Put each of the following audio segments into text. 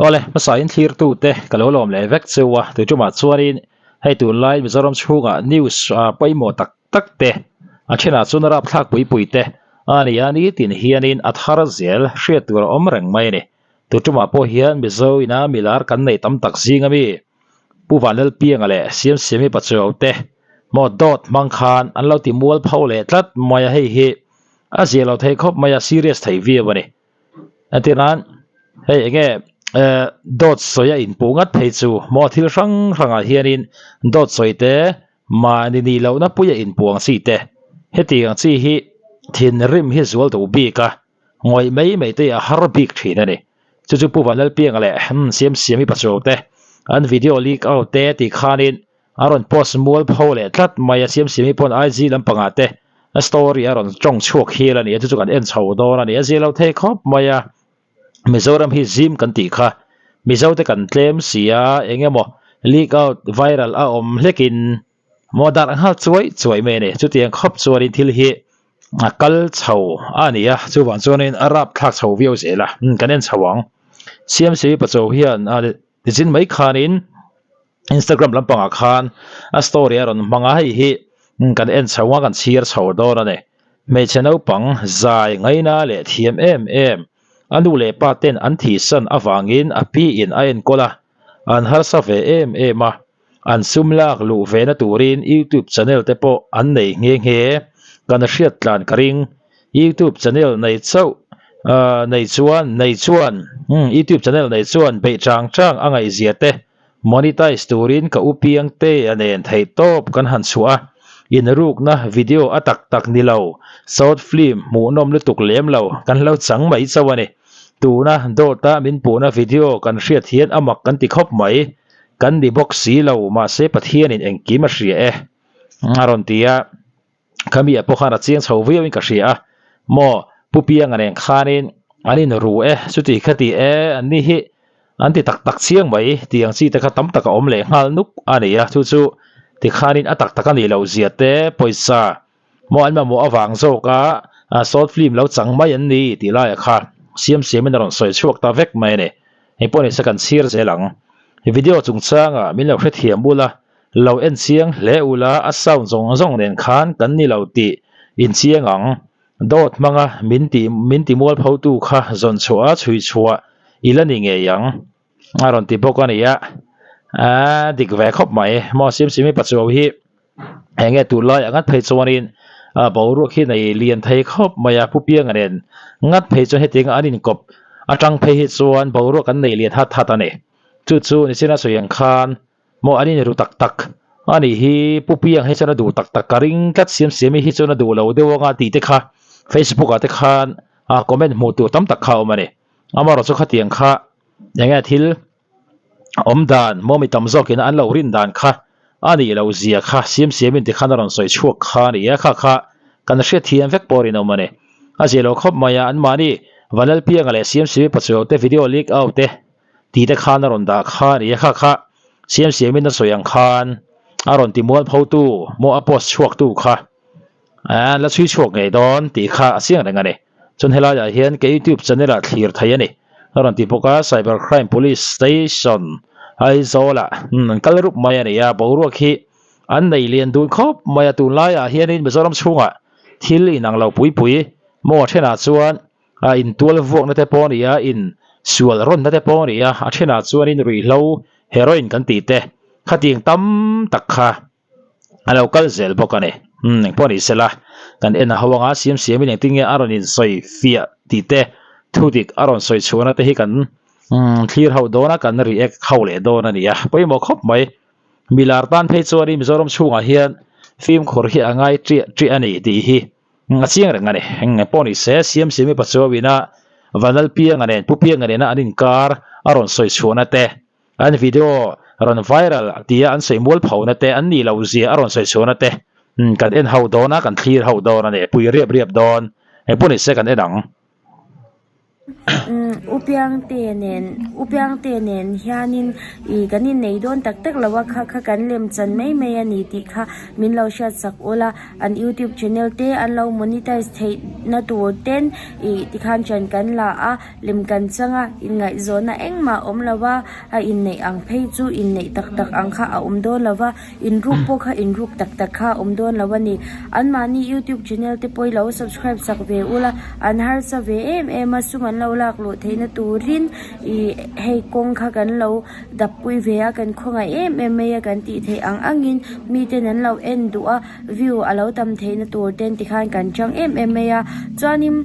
Awle, hmasa in thlirtute ka lo lawm leh vek cheu a, tuitumah chuanin hei tunlai Mizoram chhungah news pawimawh tak tak te, a thenah chuan a rapthlak pui pui te a ni a, nitin hianin a thar zel hriat tur a awm reng mai a ni. Tuitumah pawh hian Mizo ina milar kan nei tam tak zing ami Pu Vanlalpianga leh Siamsiami Pachuau te maw dawt hmang khan an lo ti mual pho leh tlat mai a, hei hi a zia lo thei khawp mai a, serious thei viau a ni. Entir nan hei enge eh dawt sawi a inpuh ngat phei chu maw thil hrang hrangah hianin dawt sawi te mahni nih lohna puia inpuh ang chi te hetiang chi hi thinrim hi zual duh bik a ngawih mai mai te a har bik thin a ni. Chu chu Pu Vanlalpianga leh Siamsiami Pachuau te an video leak out te tih khanin A rawn post mual pho leh tlat mai a, Siamsiami pawn IG lampangah te a story a rawn tawng chhuak hial a ni a, chu chu kan en chho dawn a ni. A zia lo thei khawp mai a, Mizoram hi zim kan tih kha Mizo te kan tlem si a, eng emaw leak out viral a awm hlekin maw darh nghal chuai chuai mai a ni. Chutiang khawp chuanin thil hi a kal chho a ni a, chuvang chuanin a rapthlak chho viau zel a, kan en chho ang. Siamsiami Pachuau hian a tichin mai khanin. Instagram lampangah khan a story a rawn hmang a, hei hi kan en chho a kan chhir chho dawn a ni. Hmeichhe naupang zai ngaina leh thiam em em a nu leh pa ten an thihsan avangin a pi in a enkawl a, an harsa ve em em a, an sum lak luh ve na turin YouTube channel te pawh an nei nghe nghe, kan hriat tlan ka ring. YouTube channel nei chauh nei chuan nei chuan YouTube channel nei chuan beih chang chang a ngaihzia te Monetize turin ka u piang te a nen theih tawp kan han chhuah a, inrukna video a tak tak ni lo, short film hmuhnawm lutuk lem lo kan lo chang mai chauh a ni. Tuna dawta min puhna video kan hriat hian a mak kan ti khawp mai. Kan ni bawk si lo, mahse Pathianin engkim a hria e a rawn ti a. Khami ah pawh khan a chiang chho viau in ka hria a, maw Pu Pianga nen khanin an in ru e, chuti kha ti e, an ni hi an ti tak tak chiang mai tih ang chi te kha tam tak a awm leh nghal nuk a ni a, chu chu ti khanin a tak tak a nih loh zia te pawisa maw an mamawh avang zawk a short film lo chang mai an ni tih laiah kha siam siamin a rawn sawi chhuak ta vek mai a ni. Hei pawh ni se kan chhir zel ang. Video chungchangah min lo hrethiam ula Lo en chiang hle ula a sound zawng zawng nen khan kan ni lo tih in chiang ang. Dawt hmanga min ti min ti mualpho tu kha zawn chhuah a chhui chhuah i la ni ngei ang a rawn ti bawk a ni a. Aaa dik ve khawp mai. Maw Simsimi Pachuau hi eng nge tun lai ah ngat phei chuanin a boruak hi nei lian thei khawp mai a, Pu Pianga nen ngat phei chuan hetianga an inkawp atang phei hi chuan boruak an nei lian hat hat a ni. Chu chu nichina sawi ang khan Maw an inru tak tak a nih hi Pu Piang hi chuan a duh tak tak ka ring tlat siam siam hi chuan a duh lo deuh anga tih te kha Facebook ah te khan a comment hmuh tur tam tak kha a awm a ni. Amaherawh chu khatiang kha eng nge thil awm dan maw mi tam zawkin an lo rin dan kha a nih loh zia kha siam siamin ti khan a rawn sawi chhuak kha a ni a, kha kha kan hriatthiam vek pawh a rinawm a ni. A zia lo khawp mai a, anmahni Vanlalpianga leh siam siami Pachuau te video leak out te tih te khan a rawn dah kha a ni a, kha kha siam siamin a sawi ang khan a rawn ti mual pho tu maw a post chhuak tu kha an la chhui chhuak ngei dawn tih kha a chiang reng a ni. Chuan helaiah hian ka youtube channel ah thlir thei a ni a rawn ti bawk a, cyber crime police station Aizawl ah an kal rup mai a ni a, boruak hi an nei lian dun khawp mai a, tunlaiah hianin Mizoram chhungah thil inang lo pui pui maw a thenah chuan a intual vuakna te pawh a ni a, in sual rawnna te pawh a ni a, a thenah chuanin ruihhlo heroin kan tih te khatiang tam tak kha a lo kal zel bawk a ni. Umm engpawh ni sela kan en a ho anga siam siamin engtin nge a rawn insawi fiah tih te thu dik a rawn sawi chhuahna te hi kan umm thlir ho dawn a kan react ho leh dawn a ni a, pawimawh khawp mai. Milar tan phei chuanin Mizoram chhungah hian fimkhur hi a ngai ṭiah ṭiah a ni tih hi A chiang reng a ni. Eng pawh ni se, Siam Siami Pachuau-ina Vanlal Pianga nen Pu Pianga nena an inkar a rawn sawi chhuahna te, an video rawn viral tia an sawi mual phona te, an nih loh zia a rawn sawi chhuahna te kan en ho dawn a, kan thlir ho dawn a ni. Pui riap riap dawn. Eng pawh ni se kan en ang. U Piangte nen U Piangte nen hianin ih kan innei dawn tak tak lo a, kha kha kan lem chan mai mai a ni tih kha min lo hriat sak ula, an youtube channel te an lo monetize theih na tur ten ih tikhan chan kan la a, lem kan chang a, inngaihzawnna engmah a awm lo a, a inneih ang phei chu inneih tak tak ang kha a awm dawn lo va. Inruk pawh kha inruk tak tak kha a awm dawn lo a ni. Anmahni youtube channel te pawh i lo subscribe sak ve ula, an harsa ve em em a, sum an lo lak luh theihna turin ih hei kawng kha kan lo dap pui ve a, kan khawngaih em em mai a kan tih theih ang angin miten an lo en duh a, view a lo tam theihna tur ten tikhan kan chang em em mai a. Chuanin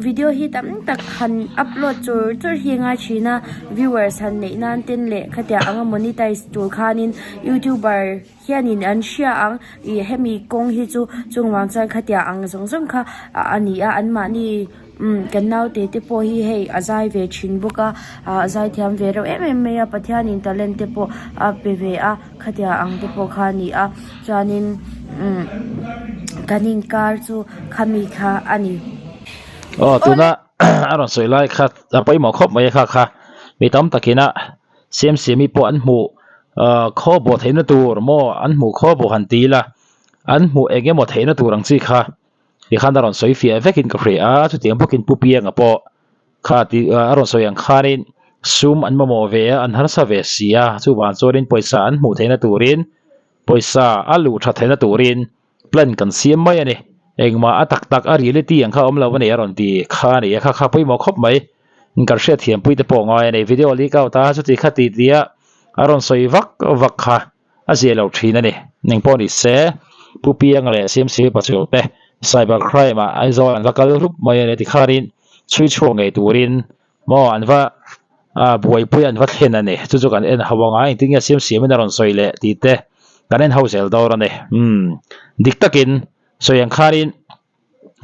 video hi tam tak han upload chur chur hi a ngai thin a, viewers han neih nan ten leh khatiang anga monetize tur khanin Youtuber hianin an hria ang ih hemi kawng hi chu chung vang chuan khatia ang zawng zawng kha a ni a anmahni umm kan naute te pawh hi hei a zai ve thin bawk a ah a zai thiam ve reuh em em mai a Pathianin talent te pawh a pe ve a khatia ang te pawh kha a ni a chuanin umm kan inkar chu khami kha a ni. Aw tuna a rawn sawi lai kha a pawimawh khawp mai a kha kha mi tam takin a. Siamsiami pawh an hmuh khaw bawh theihna tur maw an hmuh khaw bawh han ti ila an hmuh eng emaw theihna tur ang chi kha tikhan a rawn sawi fiah vekin ka hria a chutiang bawkin Pu Pianga pawh kha ti a rawn sawi ang khanin sum an mamawh ve a an harsa ve si a chuvang chuanin pawisa an hmuh theihna turin pawisa a luh tha theihna turin plan kan siam mai a ni. Engmah a tak tak a reality ang kha a awm lo a ni a rawn ti kha a ni a, kha kha pawimawh khawp mai. Kan hriatthiampui te pawh ngai a ni. Video leak out a chuti kha ti tia a rawn sawi vak vak kha a zia lo thin a ni. Eng pawh ni se Pu Pianga leh CMC Pachuau te cyber crime ah Aizawl an va kal rup mai a ni tikhanin chhui chhuak ngei turin Maw an va buaipui an va thlen a ni. Chu chu kan en ho anga engtin nge siam siamin a rawn sawi leh tih te kan en ho zel dawn a ni. Umm dik takin sawi ang khanin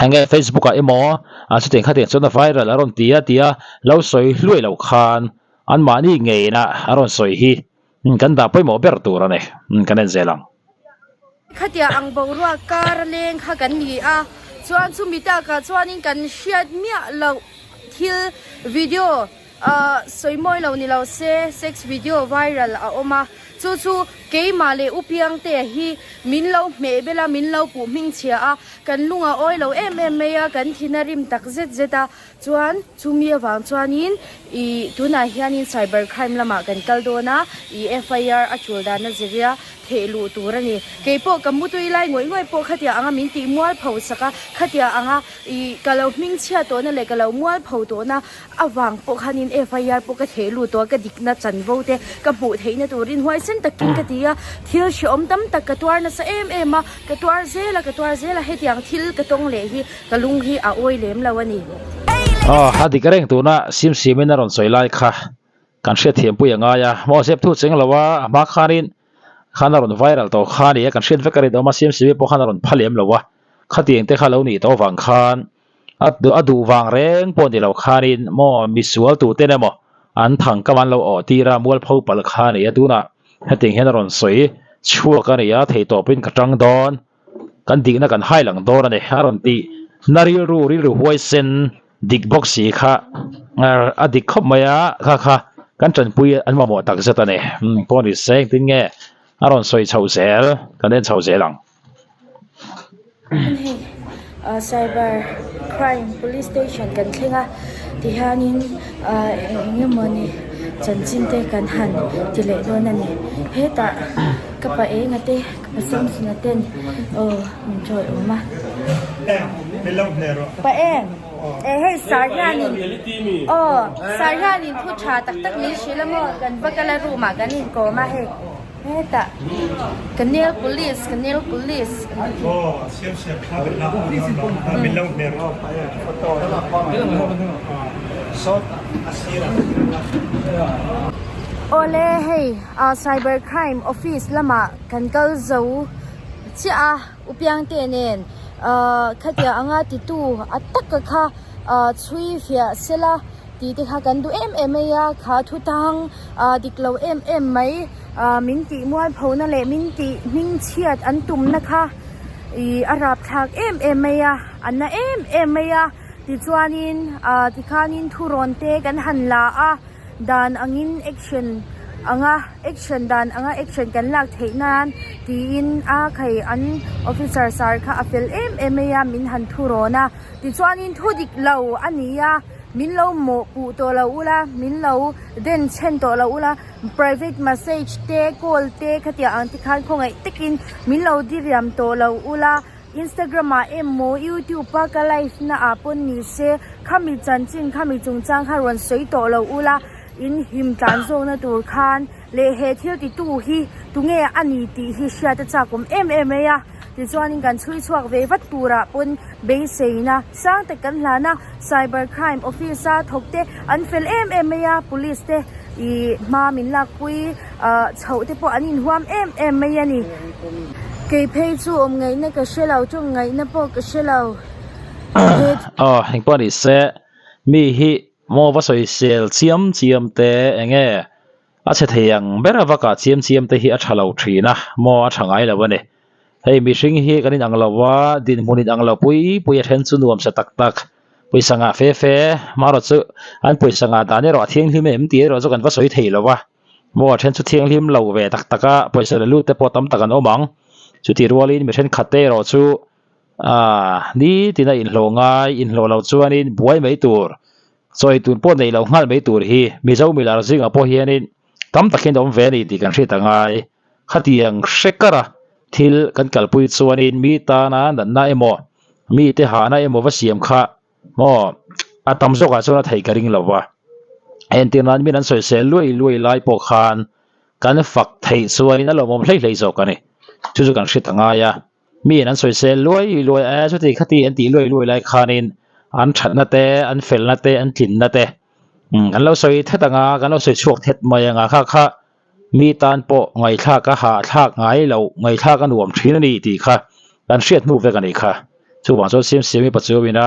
eng nge Facebook ah emaw chutiang khatiang chuan a viral a rawn ti a tia lo sawi hluai loh khan anmahni ngeina a rawn sawi hi kan dah pawimawh ber tur a ni. Kan en zel ang. Khatia ang boruak kar a leng kha kan ni a, chuan chumi takah chuanin kan hriat miah loh thil video ah sawi mawi lo ni lo se sex video viral a awm a, chu chu keimah leh u Piangtea hi min lo hmeh bel a, min lo puh hming chhia a, kan lung a awi lo em em mai a, kan thin a rim tak zet zet a, chuan chumi avang chuanin ih tunah hianin cyber crime lamah kan kal dawn a, ih FIR a tul dan a zir a. Theh luh tur a ni. Kei pawh ka mutui lai ngawih ngawih pawh khatia anga min tih mualpho sak a, khatia anga ih ka lo hmingchhia tawhna leh ka lo mualpho tawhna avang pawh khanin FIR pawh ka theh lut tawh a, ka dikna chanvo te ka hmuh theihna turin huaisen takin ka ti a, thil hrehawm tam tak ka tuar nasa em em a, ka tuar zel a, ka tuar zel a, hetiang thil ka tawng leh hi ka lung hi a awi lem lo a ni. Aw, a dik reng tuna Simsimin a rawn sawi lai kha. Kan hriatthiampui a ngai a, maw zep thu cheng lo a, a hma khanin khan a rawn viral tawh kha a ni a, kan hriat vek a rinawm a, CMCB pawh khan a rawn pha lem lo a, khatiang te kha lo nih tawh avang khan a a duh vang reng pawh ni lo khanin maw misual tuten emaw an thangkam an lo awh tir a, mualpho palh kha a ni a, tunah hetiang hian a rawn sawi chhuak a ni a, theihtawpin ka tang dawn. Kan dikna kan hai lang dawn a ni a rawn tih na rilru rilru huaisen dik bawk si kha a dik khawp mai a kha kha kan tanpui an mamawh tak zet a ni pawh ni se engtin nge a rawn sawi chho zel kan en chho zel ang. Hei cyber crime police station kan thleng a tihianin eng emaw ni chanchin te kan han ti leh dawn a ni hetah ka pa enga te. A samsung a ten aw min chawi awm a. Pa em e hei sar hianin aw sar hianin thu tha tak tak min hrilh a maw kan va kal a room ah kan inkawm a hei hetah ka nail polish ka nail polish Awle hei cyber crime office lamah Kan kal zo chiah a, U Piangte nen ahh khatia anga titu a taka kha ahh chhui fiah sela tih te kha kan duh em em mai a, kha thu tang ahh dik lo em em mai ahh min tih mualpho na leh min tih hming chhiat an tum na kha ih a rap thlak em em mai a, a na em em mai a. Tichuanin ah tikhanin thurawn te kan han la a, dan angin action anga action dan anga action kan lak theih nan tiin a khai an officer sar kha a fel em em mai a min han thurawn a. Tichuanin thu dik lo a ni a, min lo mawhpuh tawh lo ula, min lo den chhen tawh lo ula. Private massage te call te khatiang ang te khan khawngaih takin min lo diriam tawh lo ula, Instagram ah emaw YouTube a ka live na ah pawn ni se khami chanchin khami chungchang kha rawn sawi tawh lo ula, in him tlan zawkna tur khan leh he thil titu hi tunge a ni tih hi hriat a chakawm em em mai a, tichuanin kan chhui chhuak ve vat turah pawn beiseina sang tak kan hlan a, cyber crime office a thawk te an fel em em mai a, police te. Ih hma min lakpui ah chhoh te pawh an inhuam em em mai a ni. Kei phei chu awm ngaihna ka hre lo, tawng ngaihna pawh ka hre lo. He. Aw engpawh ni se mi hi maw va sawisel chiam chiam te enge a chhe thei ang ber a va kah chiam chiam te hi a tha lo thin a maw a tha ngai lo a ni. Hei mihring hi kan inang lo a dinhmun inang lo pui pui a then chu nuam sa tak tak. Pawisa ngah fe fe, marawh chu an pawisa ngah dan erawh a thianghlim em tih erawh chu kan va sawi thei lo va, maw a then chu thianghlim lo ve tak tak a, pawisa la lut te pawh tam tak an awm ang. Chutih rualin mi thenkhat te erawh chu aaa nitin a inhlawh ngai, inhlawh loh chuanin buai mai tur, chawi tun pawh neih loh nghal mai tur hi Mizo milar zingah pawh hianin tam takin a awm ve a ni tih kan hriat a ngai. Khatiang hre kar a thil kan kalpui chuanin mi tana natna emaw mite hahna emaw va siam kha maw a tam zawkah chuan a theih ka ring lo va. Entir nan min an sawisel luai luai lai pawh khan kan fak theih chuanin a lawmawm hlei hlei zawk a ni. Chu chu kan hre ta ngai a, miin an sawisel luai luai a chuti khati an tih luai luai lai khanin an thatna te, an felna te, an tlinna te kan lo sawi thet ang a, kan lo sawi chhuak thet mai ang a kha kha Mi tan pawh ngaihthlak a hahthlak ngai loh, ngaihthlak a nuam thin a ni tih kha kan hriat hnu vek a nih kha. Chuvang chuan Siamsiami Pachuawina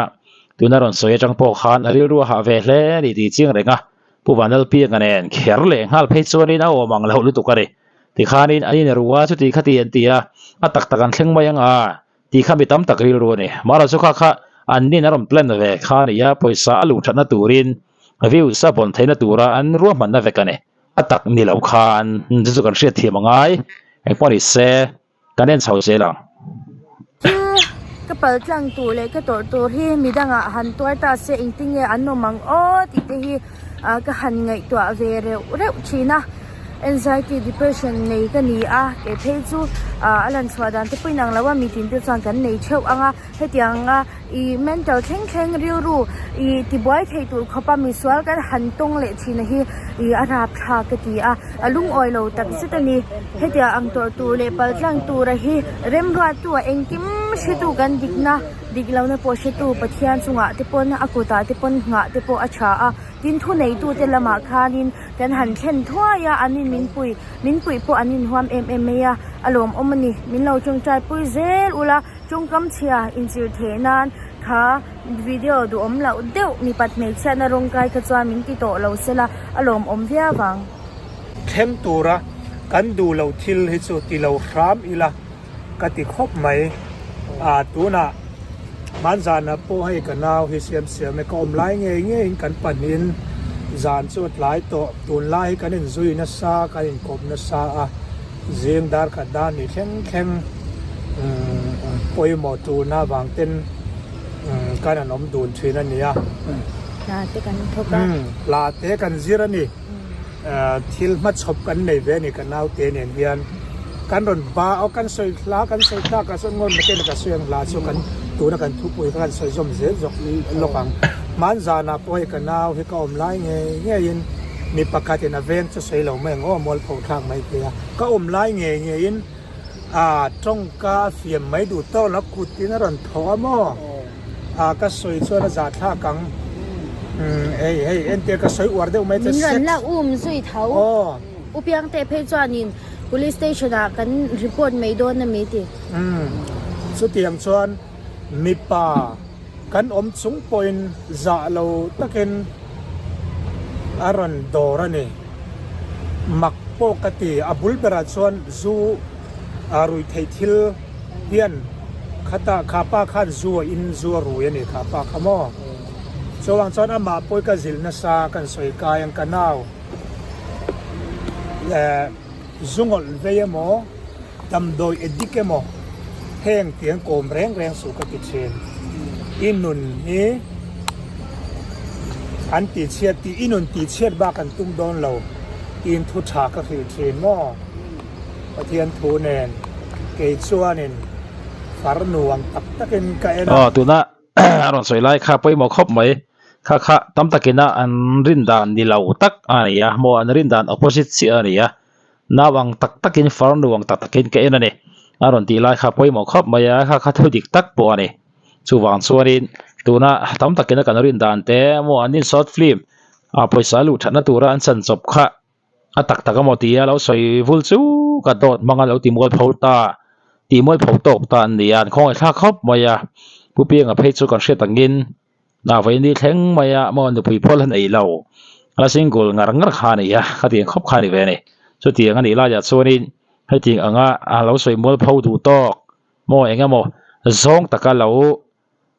tuna rawn sawi atang pawh khan a rilru a hah ve hle a ni tih chiang reng a, Pu Vanlalpianga nen kher leh nghal phei chuanin a awm ang loh lutuk a ni. Tikhanin an inru a, chuti khati an ti a, a tak tak an thleng mai ang a tih kha mi tam tak rilru a ni. Mahrawh chu kha kha an nin a rawn plan ve kha a ni a, pawisa a luh thatna turin views a vawn theihna tura an ruahmanna vek a ni. A tak ni lo khan chu chu kan hriat thiam a ngai, engpawh ni se kan en chho zel ang. Thil ka pal tlang tur leh ka tawrh tur hi midangah han tuar ta se engtin nge an awm ang aw tih te hi ka han ngaihtuah ve reuh reuh thin a, anxiety depression nei ka ni a, kei phei chu a lan chhuah dan te pawh inang lo a, mitin te chuan kan nei theuh ang a. Hetianga i mental thleng thleng rilru i tibuai thei tur khawpa misual kan han tawng leh thin a hi i a rapthlak ka ti a, a lungawi lo tak zet a ni. Hetiang ang tawrh tur leh paltlang tura hi remruattu a engkim hretu kan dikna dik lohna pawh hretu Pathian chungah te pawn a kutah te pawn nghah te pawh a tha a, tin thuneitute lamah khanin kan han thlen thuai a, an in min pui min puih pawh an inhuam em em mai a, a lawmawm a ni. Min lo tawngtai pui zel ula. Tawngkam chhia inchir theih nan kha video duhawm loh deuh mipat hmeichhiatna rawng kai kha chuan min ti tawh lo sela a lawmawm viau vang. Thleng tura kan duh loh thil hi chu ti lo hram ila ka ti khawp mai. Aa tunah hmanzanah pawh hei ka nau hi siam siam e ka awm lai ngei ngeiin kan pahnihin zan chu a tlai tawh. Tunlai hi kan inzui nasa kan inkawp nasa a. Zing dar khat dan ni thleng thleng pawimawh tulna avang ten kan an awm dun thin a ni a. Hla te kan thawk a. Hla te kan zir a ni. Thil hmachhawp kan nei ve a ni ka naute nen hian. Kan rawn ba aw kan sawi hla kan sawi tak ah chuan ngawn maten ka sawi ang hla chu kan tuna kan thupui kha kan sawi zawm zel zawk lawk ang. Hmanzanah pawh hei ka nau hi ka awm lai ngei ngeiin. Mi pakhatin a veng chu sawi lo mai ang aw, mualpho thlak mai thei a. Ka awm lai ngei ngeiin a tawngka a fiam mai duh tawk lo, kutin a rawn thawh a maw? A ka sawi chuan a zah thlak ang. Umm hei hei entir ka sawi uar deuh mai che Min rawn sex. la um zui tho. Aw. U Piangte phei chuanin Police Station ah kan report mai dawn a mi ti. Umm chutiang chuan mipa. Kan awm chung pawhin zah lo takin a rawn dawr a ni. Mak pawh ka ti, a bul berah chuan zu a rui theih thil hian khata kha pa khan zu a in zu a rui a ni kha pa kha maw? Chuvang chuan amah pawi ka zilh nasa kan sawi kai ang ka nau eh zungawlh vei emaw damdawi addict emaw heng tiang kawm reng reng suh ka ti thin. I nun hi an tihchhiat tih i nun tihchhiat bak an tum dawn lo tiin thu tha ka hrilh thin maw? Pathian thu nen kei chuanin farnu ang tak takin ka en a. Aw tuna a rawn sawi lai kha pawimawh khawp mai. Kha kha tam takina an rin dan ni lo tak a ni a, maw an rin dan opposite chiah a ni a. Nau ang tak takin farnu ang tak takin ka en a ni. A rawn tih lai kha pawimawh khawp mai a, kha kha thu dik tak pawh a ni. Chuvang chuanin tuna tam takina kan rin dan te maw an in short film a pawisa luh thatna tura an chan chawp kha A tak tak amaw tia lo sawi vul chu ka dawt hmang a lo ti mual pho ta, ti mual pho tawk ta an ni a, an khawngaih thlak khawp mai a. Pu Pianga phei chu kan hriat angin Navaini thleng mai a maw nupui phawl han ei lo, a single ngar ngar kha a ni a, khatiang khawp kha a ni ve a ni. Chutiang a nih laiah chuanin hetiang anga a lo sawi mual pho duh tawk maw eng emaw zawng taka lo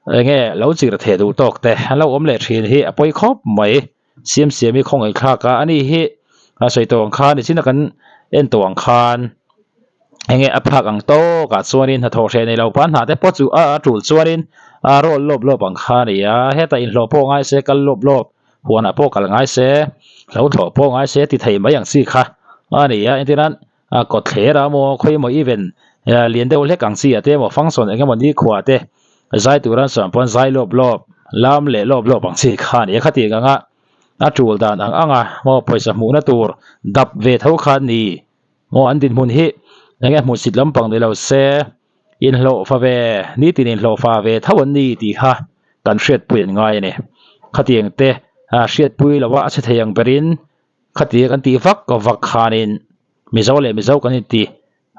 Enge lo chir theh duh tawk te an lo awm leh thin hi a pawi khawp mai. Siam siam hi khawngaih thlak a, ani hi a sawi tawh ang khan nichina kan en tawh ang khan enge a phak ang tawk ah chuanin hnathawh hreh nei lo pa hna te pawh chu a tul chuanin a rawl lawp lawp ang kha a ni a, hetah inhlawh pawh ngai se kal lawp lawp huanah pawh kal ngai se hlo thlawh pawh ngai se ti thei mai ang chi kha a ni a, entirnan a kawt thler a maw khawi emaw event lian deuh hlek ang chi ah te emaw function eng emaw nikhua te zai tur an sawn pawn zai lawp lawp lam leh lawp lawp ang chi kha a ni a khatiang anga a tul dan ang ang a maw pawisa hmuhna tur dap ve tho kha a ni maw an dinhmun hi enge hmuhsit lampang ni lo se inhlawhfa ve nitin inhlawhfa ve tho an ni tih kha kan hriatpui an ngai a ni khatiang te hriatpui lo a a chhe thei ang berin Khati kan tih vak vak khanin Mizo leh Mizo kan inti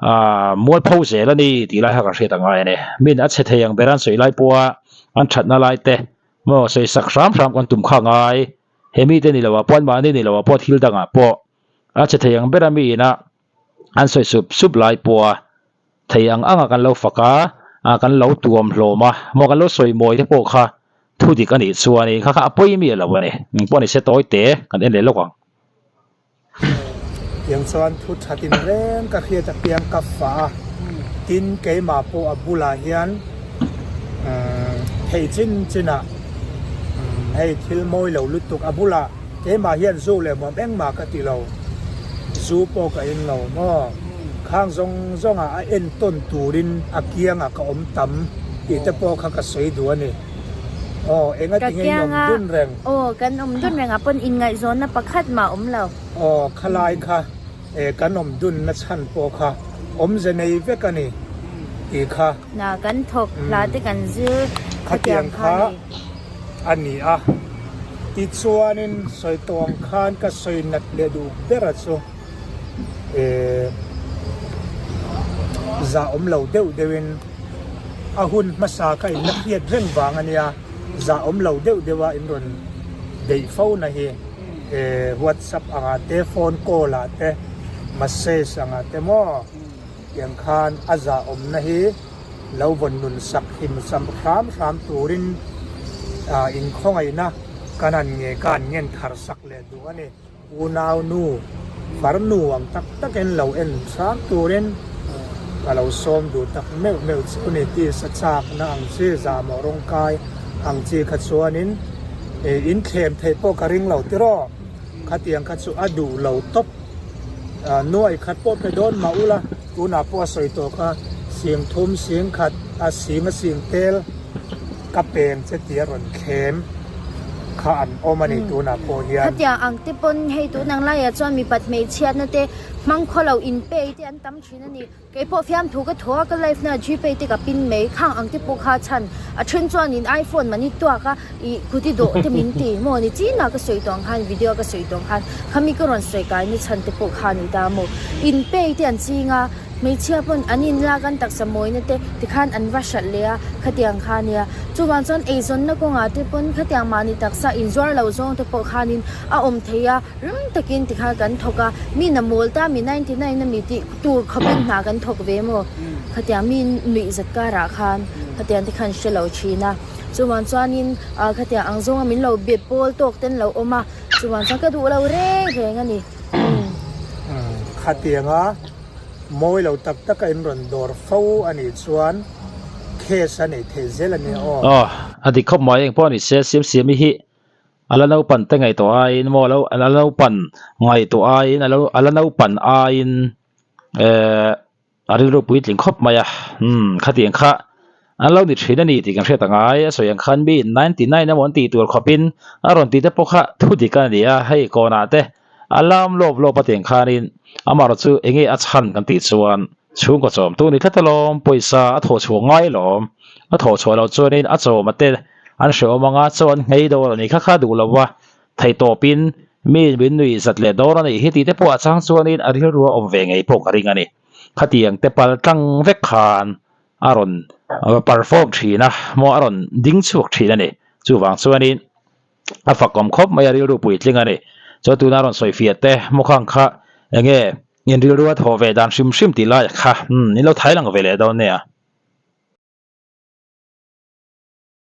ah mualpho zel a ni tih lai kha kan hriat a ngai a ni. Min a chhe thei ang ber an sawi lai pawha an thatna lai te maw sawi sak hram hram kan tum kha ngai. He mite ni loah pawh anmahni ni loah pawh thil dangah pawh a chhe thei ang bera mi ina an sawi sup sup lai pawha thei ang anga kan lo fak a, ah kan lo tuam hlawm a, maw kan lo sawi mawi te pawh kha thu dik a nih chuanin kha kha a pawi miah lo a ni. Engpawh ni se tawi te kan en leh lawk ang. Tiang chuan thu that in reng ka hriat apiang ka fah a, tin keimah pawh a bulah hian thei chin chinah hei thil mawi lo lutuk a bulah Keimah hian zu leh hmuam engmah ka ti lo, zu pawh ka in lo maw? Khang zawng zawngah a entawn turin a kiangah ka awm tam tih te pawh kha ka sawi duh a ni. Aw, enga Ka tinge in awm kianga dun reng? Aw, kan awm dun rengah pawn inngaihzawnna pakhat mah awm lo. Aw, khalai kha e kan awm dunna chhan pawh kha awmze nei vek a ni tih kha. Na, kan thawk hla te kan zir Khatiang khatiang kha kha a ni. A ni a, tichuanin sawi tawh ang khan ka sawi nat leh duh ber a chu eh zah awm lo deuh deuhin a hun hmasa kha in la hriat reng vang a nia, zah awm lo deuh deuh a in rawn beih fo na hi eh whatsapp angah te phone call ah te message angah te maw tiang khan a zah awmna hi. Lo vawn nun sak him sam hram hram turin inkhawngaihna kan han nge ka han ngen thar sak leh duh a ni. Unau nu, farnu ang tak takin lo en hram turin ka lo sawm duh tak meuh meuh chu ni. Tisa chakna ang chi, zahmawh rawngkai ang chi kha chuanin inthlem theih pawh ka ring lo tiraw? Khatiang kha chu a duh lo tawp. Nuai khat pawh pe dawn mah ula. Tunah pawh a sawi tawh kha, sing thum, sing khat, a sing a sing tel ka peng che tih a rawn thlem kha an awm a ni tunah pawh hian. Khatiang ang te pawn hei tun ang laiah chuan mipat hmeichhiatna te hmang khaw lo inpay te an tam thin a ni. Kei pawh fiamthu ka thaw a, ka life na gpay te ka pin mai, khang ang te pawh kha chhan a then chuanin iphone mani tuak a ih kut i dawh te min ti maw ni chin a ka sawi tawh ang khan video a ka sawi tawh ang khan khami ka rawn sawi kai na chhan te pawh kha a ni ta maw inpay te an ching a hmeichhia pawn an inlak an taksa mawina te tikhan an va hralh leh a khatiang kha nia chuvang chuan eizawnna kawngah te pawn khatiang mahni taksa inzuar lo zawng te pawh khanin a awm thei a rim takin tikhan kan thawk a mi na mawl ta mi 99 a mi tih tur khawpin hna kan thawk ve maw khatiang mi nuih zat karah khan khatiang te khan hre lo thin a. Chuvang chuanin ah khatiang ang zawnga min lo be pawl tawk te an lo awm a, chuvang chuan ka duh lo reng reng a ni. Umm khatianga mawi lo tak taka in rawn dawr fo a nih chuan case a neih theih zel a nia aw. Aw a dik khawp mai engpawh a ni se Siamsiami hi a la naupan te ngaihtuah aiin maw a la naupan ngaihtuah aiin a la naupan aiin eh A rilru puitling khawp mai a, umm khatiang kha an lo ni thin a ni tih kan hriat a ngai. A sawi ang khan mi 99 emaw an tih tur khawpin a rawn tih te pawh kha thu dik a ni a, hei kawnah te a lam lawp lawp a tiang khanin amaherawh chu enge a chhan kan tih chuan chhungkaw chawmtu ni tlat alawm, pawisa a thawh chhuah ngai alawm, a thawh chhuah loh chuanin a chawma te an hrehawm anga chaw an nghei dawn a ni kha kha duh lo va. Theihtawpin mi min nuih zat leh dawn a nih hi tih te pawh a chang chuanin a rilru a awm ve ngei pawh ka ring a ni. Khatiang te pal tlang vek khan a rawn perform thin a, maw a rawn ding chhuak thin a ni. Chuvang chuanin a fakawm khawp mai a rilru puitling a ni. Chuan tuna a rawn sawifiah te maw khang kha enge in rilru a thawh ve dan hrim hrim tih lai kha in lo thai lang ve leh dawn nia.